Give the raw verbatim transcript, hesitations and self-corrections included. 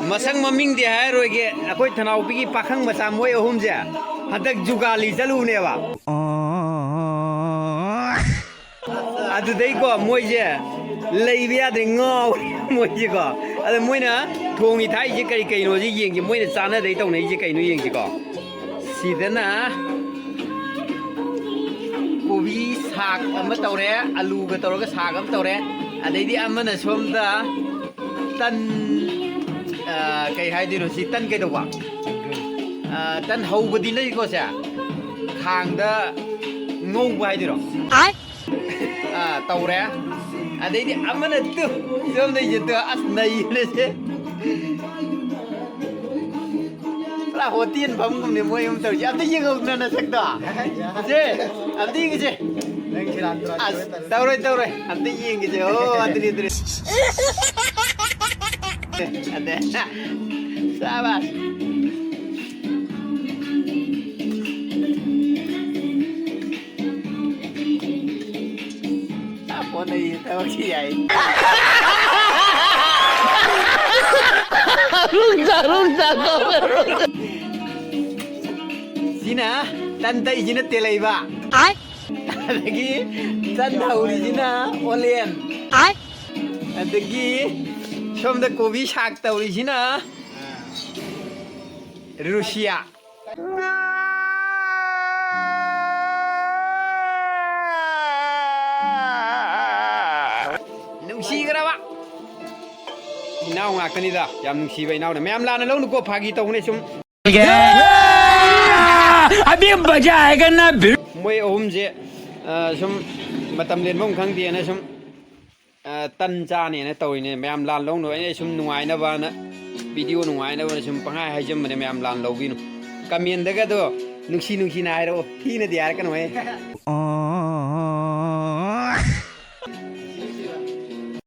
ꯃꯁꯛ ꯃꯃꯤꯡꯗꯤ ꯍꯥꯏꯔꯣꯏꯒꯦ, ꯑꯩꯈꯣꯏ ꯊꯅꯥꯎꯕꯤꯒꯤ ꯄꯥꯈꯪ ꯃꯆꯥ ꯃꯣꯏ ꯑꯍꯨꯝꯁꯦ ꯍꯟꯗꯛ ꯖꯨꯒꯥꯂꯤ ꯆꯠꯂꯨꯅꯦꯕ꯫ ꯑꯗꯨꯗꯩꯀꯣ ꯃꯣꯏꯁꯦ ꯂꯩꯕ ꯌꯥꯗ꯭ꯔꯦ, ꯉꯥꯎꯔꯦ ꯃꯣꯏꯁꯦꯀꯣ꯫ ꯑꯗ ꯃꯣꯏꯅ ꯊꯣꯡꯉꯤ ꯊꯥꯛꯏꯁꯦ ꯀꯔꯤ ꯀꯩꯅꯣꯁꯦ ꯌꯦꯡꯁꯤ, ꯃꯣꯏꯅ ꯆꯥꯅꯗꯩ ꯇꯧꯅꯩꯁꯦ ꯀꯩꯅꯣ ꯌꯦꯡꯁꯤꯀꯣ꯫ ꯁꯤꯗꯅ ꯀꯣꯕꯤ ꯁꯥꯛ ꯑꯃ ꯇꯧꯔꯦ, ꯑꯂꯨꯒ ꯇꯧꯔꯒ ꯁꯥꯛ ꯑꯃ ꯇꯧꯔꯦ, ꯑꯗꯩꯗꯤ ꯑꯃꯅ ꯁꯣꯝꯗ ꯇꯟ, ꯑ, ꯀꯩ ꯍꯥꯏꯗꯣꯏꯅꯣ ꯁꯤ ꯇꯟ ꯀꯩꯗꯧꯕ? ꯑ, ꯇꯟ ꯍꯧꯕꯗꯤ ꯂꯩꯀꯣ ꯁꯦ, ꯈꯥꯡꯗ ꯉꯧꯕ ꯍꯥꯏꯗꯣꯏꯔꯣ? ꯑꯥ, ꯇꯧꯔꯦ꯫ ꯑꯗꯩꯗꯤ ꯑꯃꯅ ꯇꯨ, ꯁꯣꯝꯗꯩꯁꯦ ꯇꯨ, ꯑꯁ, ꯅꯩꯔꯦꯁꯦ꯫ ꯄꯨꯔꯥ ꯍꯣꯇꯦꯜ ꯐꯝꯒꯨꯝꯅꯦ ꯃꯣꯏ ꯑꯍꯨꯝ ꯇꯧꯔꯤꯁꯦ꯫ ꯑꯝꯇ ꯌꯦꯡꯍꯧꯗꯅ ꯅꯁꯛꯇꯣ꯫ ꯁꯦ, ꯑꯝꯇ ꯌꯦꯡꯒꯦꯁꯦ꯫ ꯑꯁ, ꯇꯧꯔꯣꯏ, ꯇꯧꯔꯣꯏ꯫ ꯑꯝꯇ ꯌꯦꯡꯒꯦꯁꯦ꯫ ꯑꯣ, ꯑꯗꯨꯅꯤ, ꯑꯗꯨꯅꯤ꯫ ꯑꯗ, ꯁꯥꯕꯥꯁ꯫ ꯆꯥꯄꯣꯠ ꯂꯩ ꯊꯕꯛꯁꯤ ꯌꯥꯏ꯫ ꯔꯨꯛ ꯖꯥ, ꯔꯨꯛ ꯖꯥ ꯀꯧꯋꯦ, ꯔꯨꯛ ꯖꯥ꯫ ꯁꯤꯅ ꯇꯟ ꯇꯛꯏꯁꯤꯅ ꯇꯦꯂꯩꯕ꯫ ꯑꯥꯏ꯫ ꯑꯗꯒꯤ ꯇꯟ ꯍꯧꯔꯤꯁꯤꯅ ꯑꯣꯂꯦꯟ꯫ ꯑꯥꯏ꯫ ꯑꯗꯒꯤ ꯁꯣꯝꯗ ꯀꯣꯕꯤ ꯁꯥꯛ ꯇꯧꯔꯤꯁꯤꯅ ꯔꯨꯁꯤꯌꯥ꯫ ꯅꯨꯡꯁꯤꯈ꯭ꯔꯕ ꯏꯅꯥꯎ ꯉꯥꯛꯇꯅꯤꯗ, ꯌꯥꯝ ꯅꯨꯡꯁꯤꯕ ꯏꯅꯥꯎꯅ꯫ ꯃꯌꯥꯝ ꯂꯥꯟꯅ ꯂꯧꯅꯨꯀꯣ, ꯐꯥꯒꯤ ꯇꯧꯕꯅꯦ ꯁꯨꯝ꯫ अभी मजा आएगा ना भिड़। ꯃꯣꯏ ꯑꯍꯨꯝꯁꯦ, ꯑ, ꯁꯨꯝ ꯃꯇꯝ ꯂꯦꯟꯐꯝ ꯈꯪꯗꯦꯅ ꯁꯨꯝ ꯑ, ꯇꯟ ꯆꯥꯅꯦꯅ ꯇꯧꯔꯤꯅꯦ꯫ ꯃꯌꯥꯝ ꯂꯥꯟ ꯂꯧꯅꯕ ꯑꯩꯅ ꯁꯨꯝ ꯅꯨꯡꯉꯥꯏꯅꯕꯅ video ꯅꯨꯡꯉꯥꯏꯅꯕꯅ ꯁꯨꯝ ꯄꯪꯍꯥꯏ ꯍꯥꯏꯖꯟꯕꯅꯦ꯫ ꯃꯌꯥꯝ ꯂꯥꯟ ꯂꯧꯕꯤꯅꯨ꯫ Commentꯗꯒꯗꯣ ꯅꯨꯡꯁꯤ ꯅꯨꯡꯁꯤꯅ ꯍꯥꯏꯔꯛꯑꯣ, ꯊꯤꯅꯗꯤ ꯍꯥꯏꯔꯛꯀꯅꯨꯍꯦ꯫